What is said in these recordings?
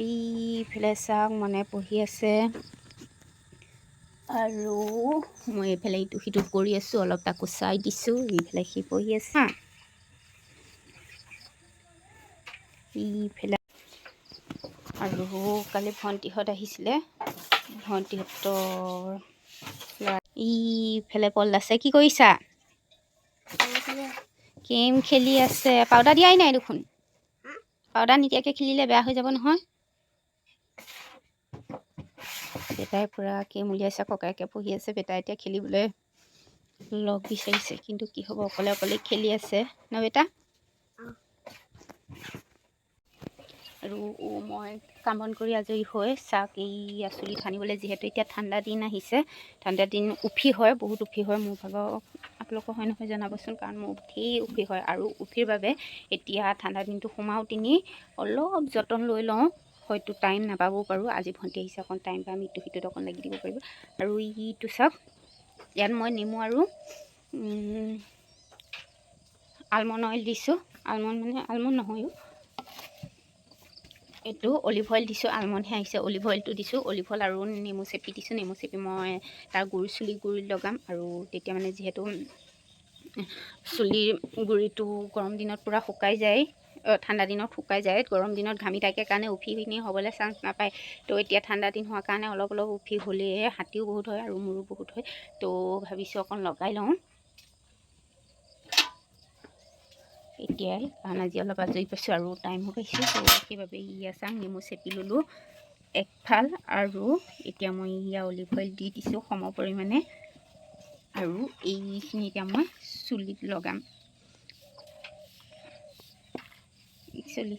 এইফালে চাওক, মনে পঢ়ি আছে আৰু মই এইফালে ইটো সিটো কৰি আছোঁ, অলপ তাকো চাই দিছোঁ। এইফালে সি পঢ়ি আছে। এইফালে আৰু কালি ভণ্টিহঁত আহিছিলে, ভণ্টিহঁতৰ ল'ৰা। ইফালে পল আছে, কি কৰিছা? গেম খেলি আছে। পাউডাৰ দিয়াই নাই দেখোন। পাউডাৰ নিদিয়াকৈ খেলিলে বেয়া হৈ যাব নহয়। বেটাই পূৰা গেম উলিয়াইছে, ককায়েকে পঢ়ি আছে। বেটাই এতিয়া খেলিবলৈ লগ বিচাৰিছে, কিন্তু কি হ'ব, অকলে অকলে খেলি আছে ন বেটা? আৰু মই কাম বন কৰি আজৰি হৈ চাওক, এই চুলিত সানিবলৈ, যিহেতু এতিয়া ঠাণ্ডা দিন আহিছে, ঠাণ্ডা দিন উফি হয়, বহুত উফি হয় মোৰ ভাগৰ। আপোনালোকৰ হয় নহয় জনাবচোন, কাৰণ মোৰ ধেৰ উফি হয়। আৰু উফিৰ বাবে এতিয়া ঠাণ্ডা দিনটো সোমাওঁতেনি অলপ যতন লৈ লওঁ, হয়তো টাইম নাপাবও পাৰোঁ। আজি ভণ্টি আহিছে, অকণ টাইম পাম, ইটো সিটোত অকণ লাগি দিব পাৰিব। আৰু ইটো চাওক, ইয়াত মই নেমু আৰু আলমণ্ড অইল দিছোঁ। আলমণ্ড মানে আলমণ্ড নহয়ো, এইটো অলিভ অইল দিছোঁ। আলমণ্ডহে আহিছে, অলিভ অইলটো দিছোঁ। অলিভ অইল আৰু নেমু চেপি দিছোঁ। নেমু চেপি মই তাৰ গুড়ি চুলি গুড়িত লগাম। আৰু তেতিয়া মানে যিহেতু চুলিৰ গুড়িটো গৰম দিনত পূৰা শুকাই যায়, ঠাণ্ডা দিনত শুকাই যায়, গৰম দিনত ঘামি থাকে কাৰণে উফিখিনি হ'বলৈ চান্স নাপায়। তো এতিয়া ঠাণ্ডা দিন হোৱাৰ কাৰণে অলপ অলপ উফি হ'লেই হাতীও বহুত হয় আৰু মোৰো বহুত হয়। তো ভাবিছোঁ অকণ লগাই লওঁ এতিয়াই, কাৰণ আজি অলপ আজৰি পাইছোঁ আৰু টাইমো পাইছোঁ। তো সেইবাবে ইয়া চাং নেমু চেপি ল'লোঁ একফাল, আৰু এতিয়া মই ইয়া অলিভ অইল দি দিছোঁ সম পৰিমাণে। আৰু এইখিনি এতিয়া মই চুলিত লগাম। একচুৱেলি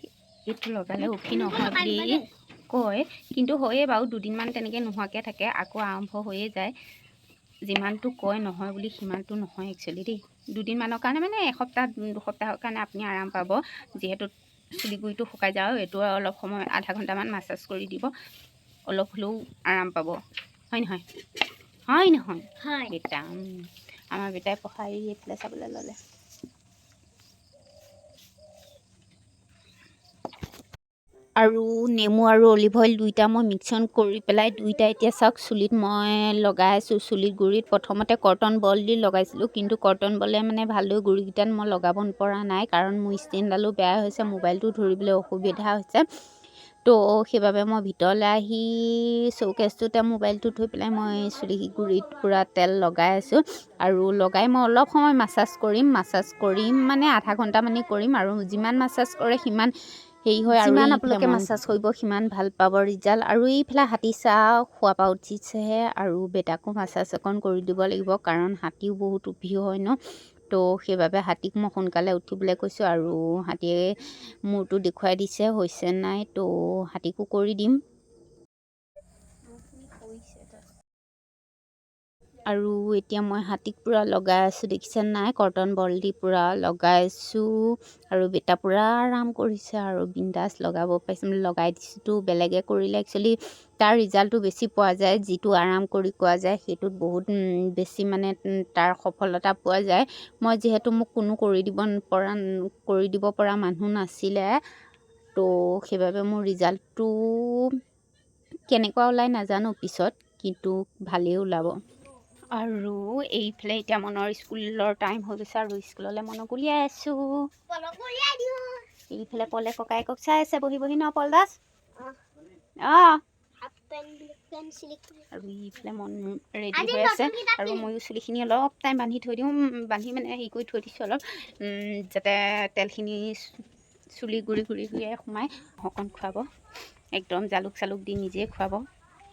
এইটো লগালে উফি নহয় বুলি কয়, কিন্তু হয়ে বাৰু, দুদিনমান তেনেকৈ নোহোৱাকৈ থাকে, আকৌ আৰম্ভ হৈয়ে যায়। যিমানটো কয় নহয় বুলি সিমানটো নহয় একচুৱেলি দেই। দুদিনমানৰ কাৰণে, মানে এসপ্তাহ দুসপ্তাহৰ কাৰণে আপুনি আৰাম পাব, যিহেতু চুলি গুৰিটো শুকাই যায়। এইটো অলপ সময় আধা ঘণ্টামান মাছাজ কৰি দিব, অলপ হ'লেও আৰাম পাব। হয় নহয়? হয় নহয় বেটা? আমাৰ বেটাই পঢ়াই এইফালে চাবলৈ ল'লে। আৰু নেমু আৰু অলিভ অইল দুইটা মই মিক্সন কৰি পেলাই দুইটা এতিয়া চাওক চুলিত মই লগাই আছোঁ। চুলিত গুৰিত প্ৰথমতে কটন বল দি লগাইছিলোঁ, কিন্তু কটন বলে মানে ভালদৰে গুৰিকেইটাত মই লগাব পৰা নাই, কাৰণ মোৰ ষ্টেণ্ডডালো বেয়া হৈছে, মোবাইলটো ধৰিবলৈ অসুবিধা হৈছে। তো সেইবাবে মই ভিতৰলৈ আহি চৌকেছটোতে মোবাইলটো থৈ পেলাই মই চুলি গুৰিত পূৰা তেল লগাই আছোঁ। আৰু লগাই মই অলপ সময় মাছাজ কৰিম, মাছাজ কৰিম মানে আধা ঘণ্টামানেই কৰিম। আৰু যিমান মাছাজ কৰে সিমান হেৰি হয়, আৰু যিমান আপোনালোকে মাছাজ কৰিব সিমান ভাল পাব ৰিজাল্ট। আৰু এইফালে হাতী চাহ খোৱা পৰা উঠিছেহে, আৰু বেটাকো মাছাজ অকণ কৰি দিব লাগিব, কাৰণ হাতীও বহুত উফি হয় ন। তো সেইবাবে হাতীক মই সোনকালে উঠিবলৈ কৈছোঁ, আৰু হাতীয়ে মূৰটো দেখুৱাই দিছে হৈছে নাই, তো হাতীকো কৰি দিম। আৰু এতিয়া মই হাতীক পূৰা লগাই আছোঁ, দেখিছে নাই, কটন বল দি পূৰা লগাইছোঁ। আৰু বেটা পূৰা আৰাম কৰিছে আৰু বিন্দাছ লগাব পাৰিছে, লগাই দিছোঁতো। বেলেগে কৰিলে একচুৱেলি তাৰ ৰিজাল্টটো বেছি পোৱা যায়, যিটো আৰাম কৰি কোৱা যায় সেইটোত বহুত বেছি মানে তাৰ সফলতা পোৱা যায়। মই যিহেতু মোক কোনো কৰি দিব পৰা মানুহ নাছিলে, তো সেইবাবে মোৰ ৰিজাল্টটো কেনেকুৱা ওলায় নাজানো পিছত, কিন্তু ভালেই ওলাব। আৰু এইফালে এতিয়া মনৰ স্কুলৰ টাইম হৈ গৈছে, আৰু স্কুললৈ মনক উলিয়াই আছোঁ। এইফালে পলে ককায়েকক চাই আছে বহি বহি ন পল দাস? অঁ। আৰু এইফালে মন ৰেডি হৈ আছে, আৰু ময়ো চুলিখিনি অলপ টাইম বান্ধি থৈ দিওঁ, বান্ধি মানে হেৰি কৰি থৈ দিছোঁ অলপ, যাতে তেলখিনি চুলি গুৰি গুৰি গুৰিয়ে সোমাই। অকণ খুৱাব, একদম জালুক চালুক দি নিজে খুৱাব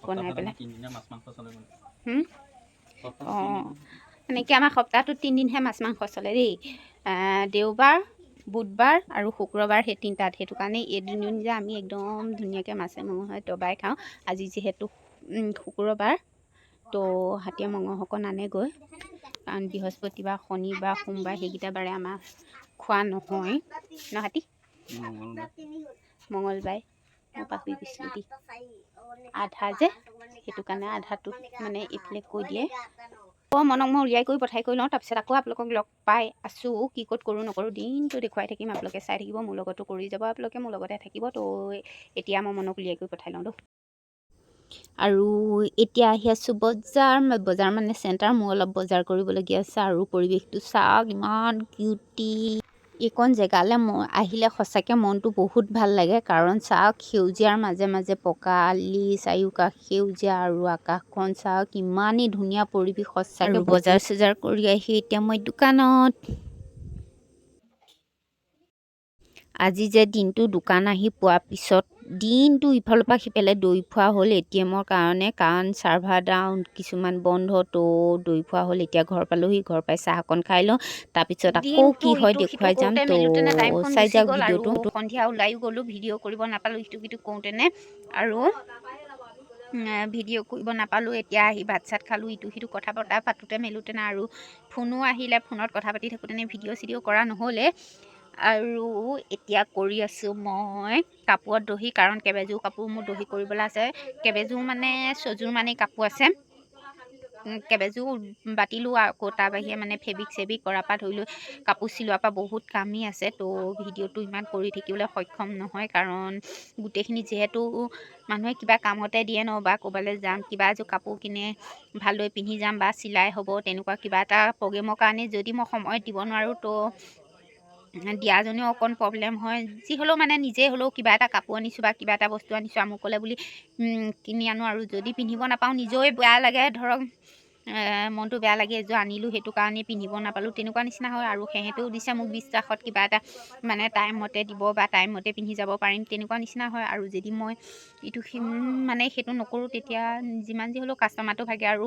বনাই পেলাই। অঁ, এনেকৈ আমাৰ সপ্তাহটোত তিনিদিনহে মাছ মাংস চলে দেই, দেওবাৰ, বুধবাৰ আৰু শুক্ৰবাৰ, সেই তিনিটাত। সেইটো কাৰণে এই দুদিন যে আমি একদম ধুনীয়াকৈ মাছে মঙহে দবাই খাওঁ। আজি যিহেতু শুক্ৰবাৰ, তো হাতীয়ে মঙহ অকণ আনেগৈ, কাৰণ বৃহস্পতিবাৰ, শনিবাৰ, সোমবাৰ সেইকেইটা বাৰে আমাৰ খোৱা নহয় ন হাতী? মঙলবাৰে মই পাহৰি গৈছিলোঁ দেই, আধা যে, সেইটো কাৰণে আধাটোত মানে এইফালে কৈ দিয়ে। মনক মই উলিয়াই কৰি পঠাই কৰি লওঁ, তাৰপিছত আকৌ আপোনালোকক লগ পাই আছোঁ। কি ক'ত কৰোঁ নকৰোঁ দিনটো দেখুৱাই থাকিম, আপোনালোকে চাই থাকিব, মোৰ লগতো কৰি যাব, আপোনালোকে মোৰ লগতে থাকিব। তো এতিয়া মই মনক উলিয়াই কৰি পঠাই লওঁ। তো আৰু এতিয়া আহি আছোঁ বজাৰ, বজাৰ মানে চেণ্টাৰ। মোৰ অলপ বজাৰ কৰিবলগীয়া আছে। আৰু পৰিৱেশটো চাওক, ইমান কিউটি। এইকণ জেগালৈ মই আহিলে সঁচাকৈ মনটো বহুত ভাল লাগে, কাৰণ চাওক, সেউজীয়াৰ মাজে মাজে পকা আলি, চাৰিওকাষ সেউজীয়া আৰু আকাশখন চাওক, ইমানেই ধুনীয়া পৰিৱেশ সঁচাকৈ। আৰু বজাৰ চজাৰ কৰি আহি এতিয়া মই দোকানত। আজি যে দিনটো দোকান আহি পোৱাৰ পিছত দিনটো ইফালৰ পৰা সিফালে দৌৰি ফুৰা হ'ল এটিএমৰ কাৰণে, কাৰণ ছাৰ্ভাৰ ডাউন, কিছুমান বন্ধ, তো দৌৰি ফুৰা হ'ল। এতিয়া ঘৰ পালোহি, ঘৰ পাই চাহ অকণ খাই লওঁ, তাৰপিছত আকৌ দিনটো কি হয় ইটো সিটো দেখুৱাই যাম। কৰোঁতে তো মেলোঁতেনে টাইমখন চাই গুচি যাওক গ'ল আৰু ভিডিঅ'টো। সন্ধিয়া ওলায়ো গ'লোঁ, ভিডিঅ' কৰিব নাপালোঁ ইটো সিটো কৰোঁতেনে আৰু ভিডিঅ' কৰিব নাপালোঁ। এতিয়া আহি ভাত চাত খালোঁ, ইটো সিটো কথা পতা পাতোঁতে মেলোঁতেনে আৰু ফোনো আহিলে, ফোনত কথা পাতি থাকোঁতেনে ভিডিঅ' চিডিঅ' কৰা নহ'লে। আৰু এতিয়া কৰি আছোঁ মই কাপোৰত দহি, কাৰণ কেইবাযোৰ কাপোৰ মোৰ দহি কৰিবলৈ আছে। কেইবাযোৰ মানে ছযোৰ মানেই কাপোৰ আছে। কেইবাযোৰ বাতিলোঁ, আকৌ তাৰ বাহিৰে মানে ফেব্ৰিক চেব্ৰিক কৰাৰ পৰা ধৰি লৈ কাপোৰ চিলোৱাৰ পৰা বহুত কামেই আছে। তো ভিডিঅ'টো ইমান কৰি থাকিবলৈ সক্ষম নহয়, কাৰণ গোটেইখিনি যিহেতু মানুহে কিবা কামতে দিয়ে ন, বা ক'ৰবালৈ যাম, কিবা এযোৰ কাপোৰ কিনে ভালদৰে পিন্ধি যাম বা চিলাই হ'ব, তেনেকুৱা কিবা এটা প্ৰগ্ৰেমৰ কাৰণে যদি মই সময়ত দিব নোৱাৰোঁ, তো দিয়াজনেও অকণ প্ৰব্লেম হয়। যি হ'লেও মানে নিজে হ'লেও কিবা এটা কাপোৰ আনিছোঁ বা কিবা এটা বস্তু আনিছোঁ আমুকলৈ বুলি কিনি আনো, আৰু যদি পিন্ধিব নাপাওঁ নিজেও বেয়া লাগে, ধৰক মনটো বেয়া লাগে, এযোৰ আনিলোঁ সেইটো কাৰণেই পিন্ধিব নাপালোঁ, তেনেকুৱা নিচিনা হয়। আৰু সিহঁতেও দিছে মোক বিশ্বাসত কিবা এটা মানে টাইমমতে দিব বা টাইমমতে পিন্ধি যাব পাৰিম, তেনেকুৱা নিচিনা হয়। আৰু যদি মই ইটো মানে সেইটো নকৰোঁ, তেতিয়া যিমান যি হ'লেও কাষ্টমাৰটো ভাগে আৰু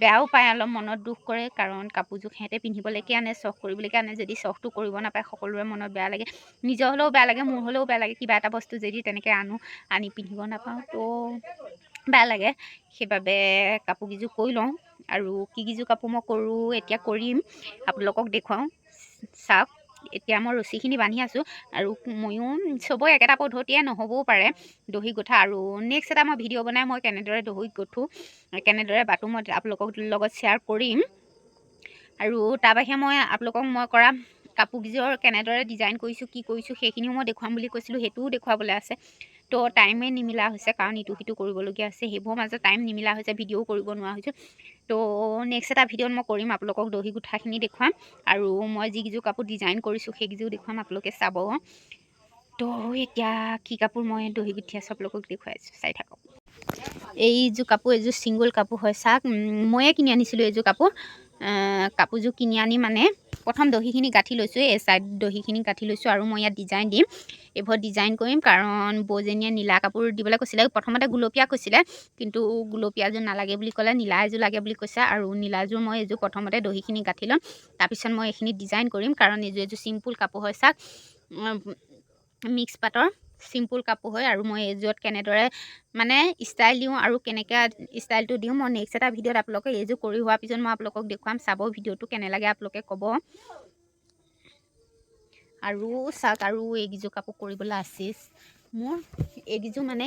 বেয়াও পায়, অলপ মনত দুখ কৰে, কাৰণ কাপোৰযোৰ সিহঁতে পিন্ধিবলৈকে আনে, চখ কৰিবলৈকে আনে, যদি চখটো কৰিব নাপায় সকলোৰে মনত বেয়া লাগে, নিজৰ হ'লেও বেয়া লাগে, মোৰ হ'লেও বেয়া লাগে। কিবা এটা বস্তু যদি তেনেকৈ আনো, আনি পিন্ধিব নাপাওঁ তো বেয়া লাগে। সেইবাবে কাপোৰকেইযোৰ কৰি লওঁ। আৰু কি কেইযোৰ কাপোৰ মই কৰোঁ এতিয়া কৰিম, আপোনালোকক দেখুৱাওঁ চাওক। এতিয়া মই ৰছীখিনি বান্ধি আছোঁ আৰু ময়ো চবৰে একেটা পদ্ধতিয়ে নহ'বও পাৰে দহি গোঠা। আৰু নেক্সট এটা মই ভিডিঅ' বনাই মই কেনেদৰে দহি গোঠোঁ, কেনেদৰে বাটো মই আপোনালোকৰ লগত শ্বেয়াৰ কৰিম। আৰু তাৰ বাহিৰে মই আপোনালোকক মই কৰা কাপোৰকেইযোৰ কেনেদৰে ডিজাইন কৰিছোঁ, কি কৰিছোঁ, সেইখিনিও মই দেখুৱাম বুলি কৈছিলোঁ, সেইটোও দেখুৱাবলৈ আছে। তো টাইমে নিমিলা হৈছে, কাৰণ ইটো সিটো কৰিবলগীয়া আছে, সেইবোৰৰ মাজত টাইম নিমিলা হৈছে, ভিডিঅ'ও কৰিব নোৱাৰা হৈছোঁ। তো নেক্সট এটা ভিডিঅ'ত মই কৰিম, আপোনালোকক দহি গোঠাখিনি দেখুৱাম আৰু মই যিকেইযোৰ কাপোৰ ডিজাইন কৰিছোঁ সেইকেইযোৰ দেখুৱাম, আপোনালোকে চাব। তো এতিয়া কি কাপোৰ মই দহি গুঠি আছোঁ আপোনালোকক দেখুৱাই আছোঁ, চাই থাকক। এইযোৰ কাপোৰ এইযোৰ ছিংগল কাপোৰ হয় চাওক, ময়ে কিনি আনিছিলোঁ এইযোৰ কাপোৰ। কাপোৰযোৰ কিনি আনি মানে প্ৰথম দহিখিনি গাঁঠি লৈছোঁ, এই চাইড দহিখিনি গাঁঠি লৈছোঁ আৰু মই ইয়াত ডিজাইন দিম, এইবোৰত ডিজাইন কৰিম, কাৰণ বৌজনীয়ে নীলা কাপোৰ দিবলৈ কৈছিলে, প্ৰথমতে গুলপীয়া কৈছিলে, কিন্তু গুলপীয়াযোৰ নালাগে বুলি ক'লে, নীলা এযোৰ লাগে বুলি কৈছে। আৰু নীলাযোৰ মই এইযোৰ প্ৰথমতে দহিখিনি গাঁঠি ল'ম, তাৰপিছত মই এইখিনি ডিজাইন কৰিম, কাৰণ এইযোৰ এযোৰ চিম্পুল কাপোৰ হয় চাওক, মিক্স পাটৰ চিম্পুল কাপোৰ হয়। আৰু মই এইযোৰত কেনেদৰে মানে ষ্টাইল দিওঁ আৰু কেনেকৈ ষ্টাইলটো দিওঁ, মই নেক্সট এটা ভিডিঅ'ত আপোনালোকে এইযোৰ কৰি হোৱাৰ পিছত মই আপোনালোকক দেখুৱাম, চাব ভিডিঅ'টো কেনে লাগে আপোনালোকে ক'ব। আৰু চাওক, আৰু এইকেইযোৰ কাপোৰ কৰিবলৈ আছে মোৰ, এইকেইযোৰ মানে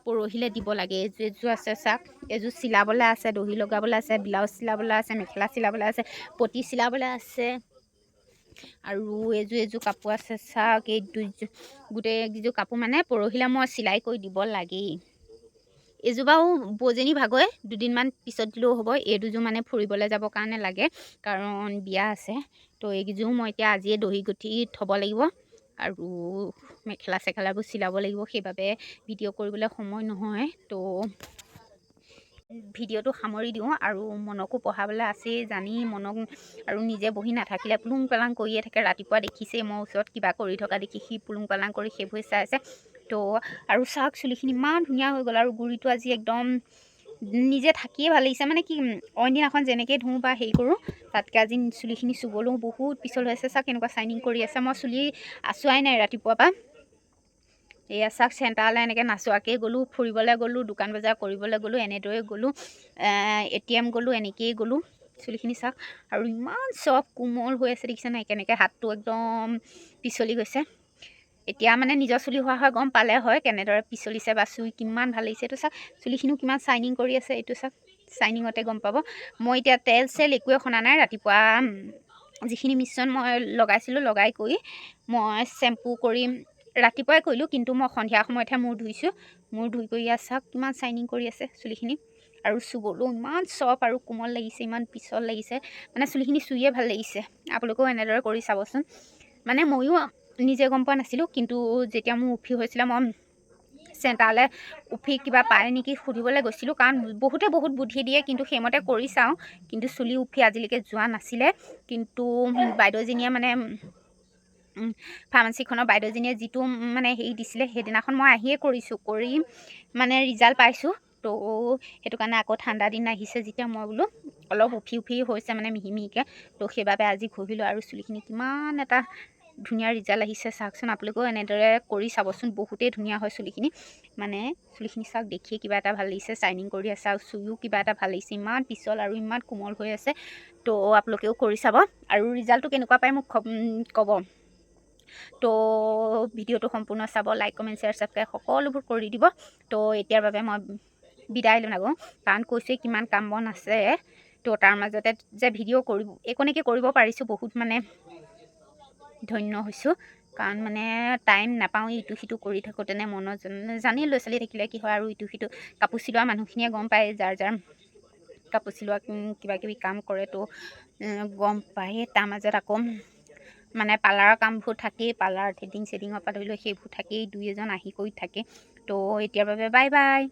পৰহিলৈ দিব লাগে। এইযোৰ এযোৰ আছে চাওক, এইযোৰ চিলাবলৈ আছে, দহি লগাবলৈ আছে, ব্লাউজ চিলাবলৈ আছে, মেখেলা চিলাবলৈ আছে, পতি চিলাবলৈ আছে। আৰু এইযোৰ এযোৰ কাপোৰ আছে চাওক, এই দুযোৰ গোটেইকেইযোৰ কাপোৰ মানে পৰহিলৈ মই চিলাই কৰি দিব লাগেই। এইযোৰ বাৰু বৌজনী ভাগৰে, দুদিনমান পিছত দিলেও হ'ব। এই দুযোৰ মানে ফুৰিবলৈ যাবৰ কাৰণে লাগে, কাৰণ বিয়া আছে। তো এইকেইযোৰ মই এতিয়া আজিয়ে দহি গুঠি থ'ব লাগিব আৰু মেখেলা চেখেলাবোৰ চিলাব লাগিব, সেইবাবে ভিডিঅ' কৰিবলৈ সময় নহয়। তো ভিডিঅ'টো সামৰি দিওঁ। আৰু মনকো পঢ়াবলৈ আছেই জানি, মনক আৰু নিজে বহি নাথাকিলে পুলুং পালাং কৰিয়ে থাকে। ৰাতিপুৱা দেখিছেই মই ওচৰত কিবা কৰি থকা দেখি সি পুলুং পালাং কৰি সেইবোৰে চাই আছে। তো আৰু চাওক, চুলিখিনি ইমান ধুনীয়া হৈ গ'ল আৰু গুৰিটো আজি একদম নিজে থাকিয়ে ভাল লাগিছে। মানে কি, অইন দিনাখন যেনেকৈ ধুওঁ বা হেৰি কৰোঁ, তাতকৈ আজি চুলিখিনি চুবলৈও বহুত পিছল হৈ আছে। চাওক কেনেকুৱা চাইনিং কৰি আছে। মই চুলি আঁচুৱাই নাই ৰাতিপুৱাৰ পৰা। এয়া চাওক, চেণ্টাৰলৈ এনেকৈ নাচোৱাকেই গ'লোঁ, ফুৰিবলৈ গ'লোঁ, দোকান বজাৰ কৰিবলৈ গ'লোঁ, এনেদৰেই গ'লোঁ, এটিএম গ'লোঁ, এনেকৈয়ে গ'লোঁ। চুলিখিনি চাওক আৰু ইমান চফ্ট কোমল হৈ আছে, দেখিছে নাই কেনেকৈ হাতটো একদম পিছলি গৈছে। এতিয়া মানে নিজৰ চুলি হোৱা হয় গম পালে হয় কেনেদৰে পিছলিছে বা চুই কিমান ভাল লাগিছে। এইটো চাওক, চুলিখিনিও কিমান চাইনিং কৰি আছে, এইটো চাওক। চাইনিঙতে গম পাব। মই এতিয়া তেল চেল একোৱে সনা নাই। ৰাতিপুৱা যিখিনি মিশ্ৰণ মই লগাইছিলোঁ, লগাই কৰি মই শ্বেম্পু কৰি ৰাতিপুৱাই কৰিলোঁ, কিন্তু মই সন্ধিয়া সময়তহে মূৰ ধুইছোঁ। মূৰ ধুই কৰি ইয়াত চাওক কিমান চাইনিং কৰি আছে চুলিখিনি। আৰু চুবলৈও ইমান চফ্ট আৰু কোমল লাগিছে, ইমান পিছল লাগিছে, মানে চুলিখিনি চুইয়ে ভাল লাগিছে। আপোনালোকেও এনেদৰে কৰি চাবচোন। মানে ময়ো নিজে গম পোৱা নাছিলোঁ, কিন্তু যেতিয়া মোৰ উফি হৈছিলে মই চেণ্টাৰলৈ উফি কিবা পায় নেকি সুধিবলৈ গৈছিলোঁ, কাৰণ বহুতে বহুত বুদ্ধি দিয়ে, কিন্তু সেইমতে কৰি চাওঁ, কিন্তু চুলি উফি আজিলৈকে যোৱা নাছিলে। কিন্তু বাইদেউজনীয়ে মানে ফাৰ্মাচীখনৰ বাইদেউজনীয়ে যিটো মানে হেৰি দিছিলে, সেইদিনাখন মই আহিয়ে কৰিছোঁ, কৰি মানে ৰিজাল্ট পাইছোঁ। তো সেইটো কাৰণে আকৌ ঠাণ্ডা দিন আহিছে যেতিয়া মই বোলো অলপ উফি উফি হৈছে মানে মিহি মিহিকৈ, তো সেইবাবে আজি ঘঁহিলোঁ আৰু চুলিখিনি কিমান এটা ধুনীয়া ৰিজাল্ট আহিছে চাওকচোন। আপোনালোকেও এনেদৰে কৰি চাবচোন, বহুতেই ধুনীয়া হয় চুলিখিনি। মানে চুলিখিনি চাওক, দেখিয়ে কিবা এটা ভাল লাগিছে, চাইনিং কৰি আছে আৰু চুইও কিবা এটা ভাল লাগিছে, ইমান পিছল আৰু ইমান কোমল হৈ আছে। তো আপোনালোকেও কৰি চাব আৰু ৰিজাল্টটো কেনেকুৱা পায় মোক ক'ব। তো ভিডিঅ'টো সম্পূৰ্ণ চাব, লাইক, কমেণ্ট, শ্বেয়াৰ, ছাবস্ক্ৰাইব সকলোবোৰ কৰি দিব। তো এতিয়াৰ বাবে মই বিদায় লওঁ, কাৰণ কৈছোঁৱেই কিমান কাম বন আছে। তো তাৰ মাজতে যে ভিডিঅ' কৰিব এইকণেকে কৰিব পাৰিছোঁ, বহুত মানে ধন্য হৈছোঁ, কাৰণ মানে টাইম নাপাওঁ ইটো সিটো কৰি থাকোঁতেনে মনত জানেই ল'ৰা ছোৱালী থাকিলে কি হয়, আৰু ইটো সিটো কাপোৰ চিলোৱা মানুহখিনিয়ে গম পায়, যাৰ যাৰ কাপোৰ চিলোৱা কিবা কিবি কাম কৰে তো গম পায়েই। তাৰ মাজত আকৌ মানে পাৰ্লাৰৰ কামবোৰ থাকেই, পাৰ্লাৰ থ্ৰেডিং চেডিঙৰ পৰা ধৰি লৈ সেইবোৰ থাকেই, দুই এজন আহি কৰি থাকে। তো এতিয়াৰ বাবে বাই বাই।